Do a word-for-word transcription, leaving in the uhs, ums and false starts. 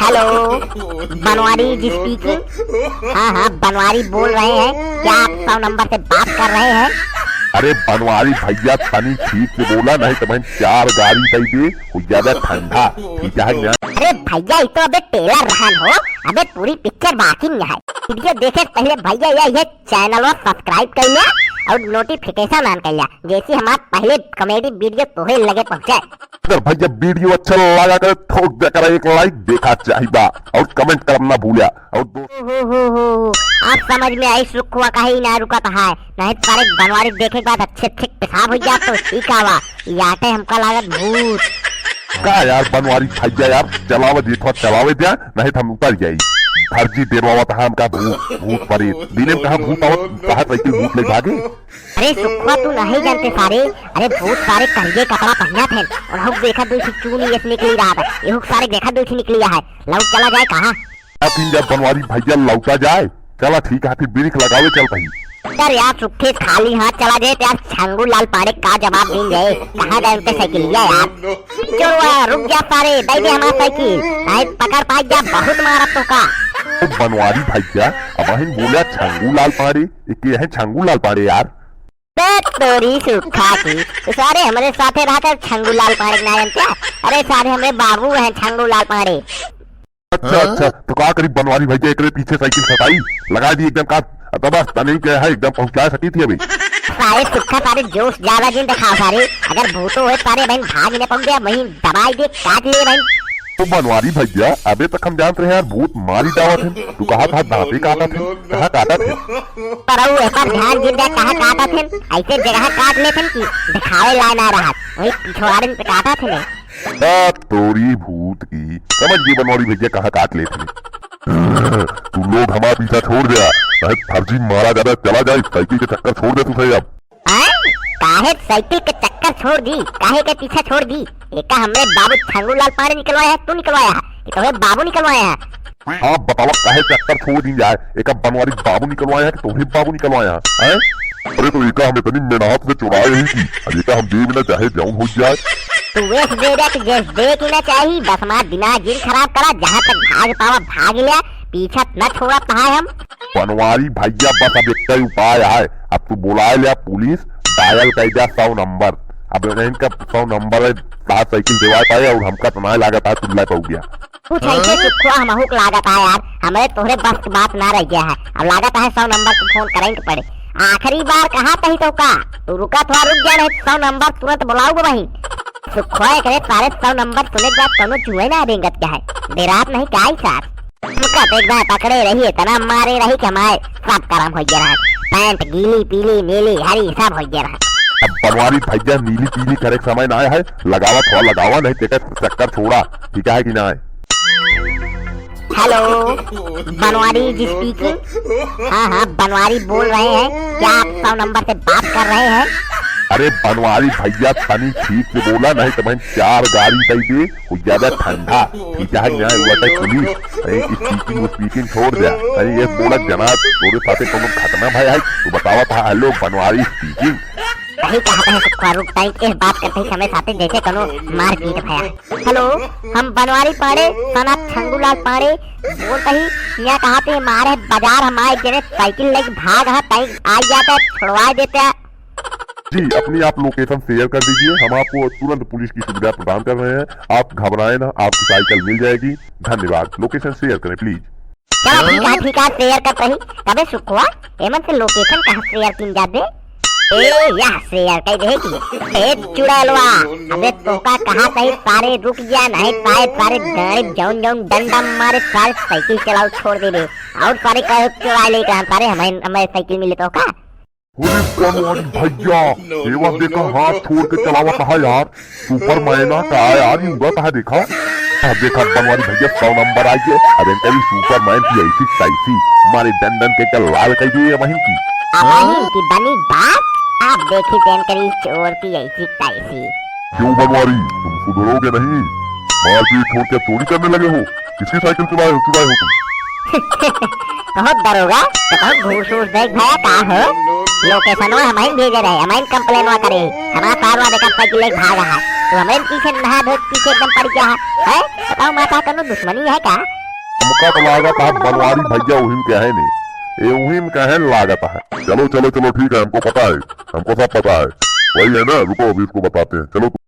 हेलो, बनवारी जी स्पीकिंग। हाँ, हाँ, बनवारी बोल रहे हैं। क्या आप सौ नंबर से बात कर रहे हैं? अरे बनवारी भैया, तनी ठीक से बोला, नहीं तो मैं चार गारी दे दे, हो ज्यादा ठंडा, ठीक है ना? अरे भैया, ये तो अबे ट्रेलर रहन हो, अबे पूरी पिक्चर बाकी नहीं है। वीडियो देखे से पहले भैया, ये, ये चैनल और सब्सक्राइब कर लिया और नोटिफिकेशन ऑन कर लिया, जैसे हमारे पहले कॉमेडी वीडियो तोहे लगे पहुँचे। अगर भैया वीडियो अच्छा लगा करे, ठोक दे करे एक लाइक, देखा चाहिदा, और कमेंट करना भूलिया, और दो हो, हो, हो, हो। आप समझ में आई सुखवा काहे ना रुकत है, नहीं तो सारे बनवारी देखे के बाद अच्छे अच्छे पेशाब हो जात तो ठीक आवा। याटे हमका लागत भूत। का यार बनवारी भैया यार, चलावे दे, थोड़ा चलावे दे, नहीं तो हम उतर जाई। फर्जी देवावत है हमका भूत, भूत परेत। दिने में कहाँ भूत आवत, कहाँ साइकिल भूत ले भागे? अरे सुखवा, तू नहीं जानते सारे। अरे भूत सारे करिए कपड़ा पहना थे और हम देखा दो इसी चूनी ऐसे निकली रहा था। ये हुक सारे देखा दो इसी निकली है। लौट चला जाए कहाँ? अब इन जब बनवारी भैया लौटा जाए, चला ठीक है, फिर बिरिख लगावे चल पही। यार, यार, सुखे खाली हाथ चला जाए तो यार, छंगू लाल पांडे का जवाब दीन जाए? कहाँ गए उनके साइकिलिया यार? चोरवा, रुक जा सारे, दे दे हमारा साइकिल, नहीं पकड़ पाई जा, बहुत मारब तोका। ओ बनवारी भैया, अब अहिन बोला छंगू लाल पांडे, ये के है छंगू लाल पांडे यार? बे तोरी सुखा की, तो सारे हमरे साथे रहकर छंगू लाल पांडे के ना जानते? अरे सारे हमरे बाबू हैं छंगू लाल पांडे। अच्छा, हाँ? अच्छा, तो का करी बनवारी भैया, एकरे पीछे साइकिल सटाई, लगा दी एकदम का, अब बस तनी के है, एकदम पहुंचा सकी थी अभी। सारे सुखा, सारे जोश ज्यादा जिन दिखाओ सारे, अगर भूतो होए सारे बहन भाग ने पहुंच गया, वहीं दबाई दे, काट ले बहन। तो बनवारी भैया, अबे तक हम जानत रहे यार, भूत मारी डावत है, तू कहा था दांते काटत है, कहाँ काटत है? पर वो एक बार ध्यान जिन दे, कहाँ काटत है, ऐसे जगह काट लेत है कि दिखावे लाए ना रहत, वही पिछवाड़न पे काटत है। आ, तोरी भूत की। समझ गई बनवारी भैया कहाँ काट लेत हमें। तू लोग हमारा पीछा छोड़ दे, नहीं फर्जी मारा ज्यादा चला जाए, साइकिल के चक्कर छोड़ दे तू सही अब। आय? काहे साइकिल के चक्कर छोड़ दी? काहे के पीछा छोड़ दी? एका हमरे बाबू छंगू लाल पांडे निकलवाया है, तू निकलवाया है, कि तोहरे बाबू निकलवाया है? हाँ, बतावा काहे चक्कर छोड़ दी जाए? एका बनवारी बाबू निकलवाया है कि तोहरे बाबू निकलवाया है? हैं? अरे तो एका हम इतनी मेहनत से चुराए ही की, अब एका हम दे बिना चाहे जौन हो जाए। तू वेश दे दे कि जेस दे कि ना चाही, बस हमार दिमाग जिन खराब करा, जहाँ तक भाग पावा भाग लिया, पीछा न छोड़ा तहाए हम। बनवारी भैया बस अब एक ही उपाय है, अब तू बुलाए लिया पुलिस, डायल कर दिया सौ नंबर, अब इनका सौ नंबर है, सात साइकिल देवा पाए और हमका तो ना लागत है तू ला पाऊ गया। कुछ ऐसे सुखवा हमहू के लागत है यार, हमरे तोहरे बस के बात ना रह गया है। अब लागत है सौ नंबर पे फोन करें के पड़े। आखिरी बार कहा तही तो का, तू रुका थोड़ा रुक जा, नहीं तो सौ नंबर तुरंत बुलाऊ वही। सुखवा एकरे तारे सौ नंबर सुने के बाद कौनो चूहे ना रेंगत क्या है, डेरात नहीं क्या ही साथ। हमका तो एक बार पकड़े रही, इतना मारे रही कि हमारे सब करम हो गया रहा। पैंट गीली, पीली, नीली, हरी सब हो गया रहा। अब बनवारी भैया नीली पीली करे के समय ना है, लगावा थोड़ा लगावा, नहीं तेकर चक्कर छोड़ा, ठीक है कि ना है? हेलो, बनवारी जी स्पीकिंग। हाँ, हाँ, बनवारी बोल रहे हैं। क्या आप सौ नंबर से बात कर रहे हैं? अरे बनवारी भैया, तनी ठीक से बोला, नहीं तो मैं चार गारी दे दे, वो ज्यादा ठंडा। ठीक है, यहाँ हुआ था पुलिस। अरे स्पीकिंग, स्पीकिंग छोड़ दे। अरे ये बोला जना, तोरे साथे कोनो घटना भया है? तू बतावा था, हेलो बनवारी स्पीकिंग। सही कहा था सुखवा, रुक टाइम, इस बात करते ही समय साथे जैसे कोनो मारपीट भया। हेलो, हम बनवारी पांडे, सना छंगूलाल पांडे, बोलत ही, यहाँ कहा थे मारे बाजार हम आए, जने साइकिल लेके भाग है, कहीं आ जाता, छुड़वा देता। जी, अपनी आप लोकेशन शेयर कर दीजिए, हम आपको तुरंत पुलिस की सुविधा प्रदान कर रहे हैं। आप घबराएं ना, आपकी साइकिल मिल जाएगी। धन्यवाद। लोकेशन शेयर करें प्लीज। चलो ठीक है, ठीक है, शेयर करते ही। तबे सुखवा, एमन से लोकेशन कहाँ शेयर किन जाबे? ए, यह शेयर कह दे की। ए चुड़ैलवा, अबे तोका कहा सही सारे रुक गया, नहीं पाए सारे गाड़ी जौन जौन डंडा मारे सारे साइकिल चलाओ छोड़ देबे। और सारे कहे चुड़ैल लेके हम सारे हमें, हमें साइकिल मिले तो का? अरे बनवारी भैया, एवा देखा हाथ छोड़ के चलावत है यार, सुपरमैन का यार, ये उड़त है देखा। हाँ, देखा बनवारी भैया सौ नंबर आई है, अब इनका भी सुपरमैन की ऐसी तैसी, मारे डंडन के कल लाल कर दिए वहीं की। अब वहीं की बनी बात, आप देखी तो इनका भी चोर की ऐसी तैसी। क्यों बनवारी, तुम सुधरोगे नहीं? मारपीट छोड़ के चोरी करने लगे हो? किसकी साइकिल चुराए हो, चुराए हो तुम? बहुत दरोगा, तो बहुत घूस घूस देख भया का हो? लोकेशनवा हमाइन भेजे रहे, हमाइन कंप्लेनवा करे, हमारा सारवा देखा साइकिल लेके भागा है, तो हमारे पीछे नहा धो पीछे एकदम पड़ गया है, हैं? का माता, कौनो दुश्मनी है का? हमका तो लागत है बनवारी भैया उहिम के है नहीं, ये उहिम के है लागत है। चलो, चलो, चलो, ठीक है, हमको पता है, हमको सब पता है। वही है ना, रुको, अभी इसको बताते हैं। चलो।